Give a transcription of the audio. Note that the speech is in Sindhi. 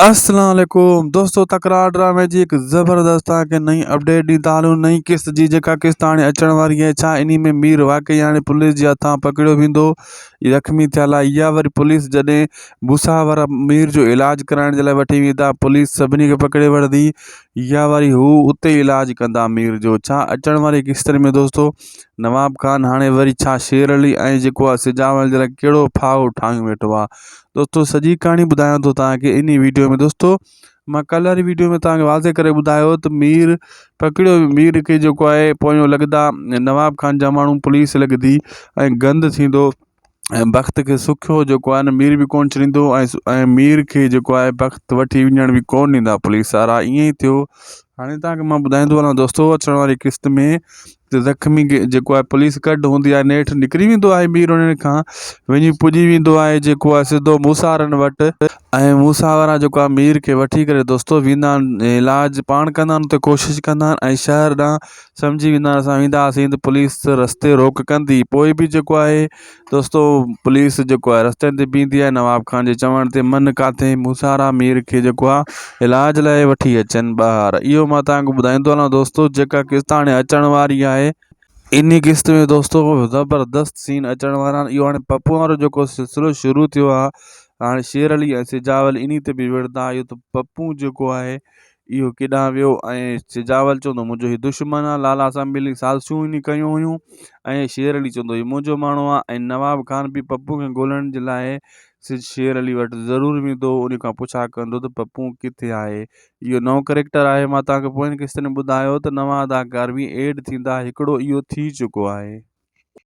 السلام عليڪم دوستو تڪرار ڊرامي جي هڪ زبردست توهان کي نئين اپڊيٽ ڏيندا هلون نئين قسط جي جيڪا قسط هاڻي اچڻ واري آهي ڇا انهي ۾ مير واقعي هاڻي پوليس جي هٿان پڪڙيو ويندو زخمي ٿيل آهي يا وري پوليس جڏهن موسيٰ وارا مير جو علاج ڪرائڻ جي لاء وٺي ويندا پوليس سڀني کي پڪڙي وٺندي يا وري هو اتي علاج ڪندا مير جو ڇا اچڻ واري قسطن ۾ دوستو نواب خان هاڻي وري ڇا شير علي ۽ جيڪو آهي سجاول جي لاء ڪهڙو ڦاهو ٺاهيون ويٺو آهي دوستو سڄي ڪهاڻي ٻڌايان ٿو توهان کي انهي ويڊيو ۾ دوستو مان ڪلهه واري ويڊيو ۾ توهان کي واضح ڪري ٻڌايو ته مير پڪڙيو مير کي جيڪو آهي پويون لڳندا نواب خان جا ماڻهو پوليس لڳندي ۽ گند ٿيندو ۽ بخت کي سکيو جيڪو آهي نه مير به ڪونه ڇڏيندو ۽ مير کي جيڪو آهي بخت وٺي وڃڻ به ڪونه ڏيندا پوليس وارا ائين ئي ٿيو هاڻي توهان کي مان ٻڌائيندو هلان دوستو اچڻ واري قسط ۾ ته زخمي کي جيڪو آهي پوليس ڪڍ هوندي آهي نيٺ نڪري ويندو آهي مير انهن کان وڃي پڄي ويندو آهي جيڪو آهي سڌو موسيٰ وارن وٽ ۽ موسيٰ وارا جيڪو آهي مير کي وٺي ڪري دوستو ويندا آهن علاج پاڻ ڪندا آهن اتي ڪوشش ڪندا آهن ۽ شهر ڏانهن سمجهي ويندا آهن اسان ويندا هئاسين ته پوليس رستي روڪ ڪندي پوء به جيڪو آهي دوستو پوليس جيڪو آهي رستن تي بيهندي آهي نواب خان جي چوڻ تي من ڪاٿي موسارا مير کي جيڪو آهي علاج لاء وٺي اچن ٻاهر اهو مان توهان کي ٻڌائيندو هلان دوستو جيڪا قسط هاڻي اچڻ واري آهي انهي قسط ۾ دوستو زبردست سين اچڻ وارا آهن اهو هاڻي پپو وارو جيڪو سلسلو شروع ٿيو آهي هاڻي شير علي ۽ سجاول انهي تي به وڙهندا اهو ته پپو جيڪو آهي اهو ڪيڏانهن ويو ۽ سجاول چوندو منهنجو هي دشمن آ لالا سان ملي سازشون هن ڪيون هيون ۽ شير علي چوندو هي منهنجو ماڻهو آ ۽ نواب خان به پپو کي ڳولڻ جي لاء شير علي وٽ ضرور ويندو ان کان پڇا ڪندو ته پپو ڪٿي آهي اهو نئون ڪريڪٽر آهي مان توهان کي پوئين قسطن ۾ ٻڌايو ته نوان اداڪار به ايڊ ٿيندا هڪڙو اهو ٿي چڪو آهي.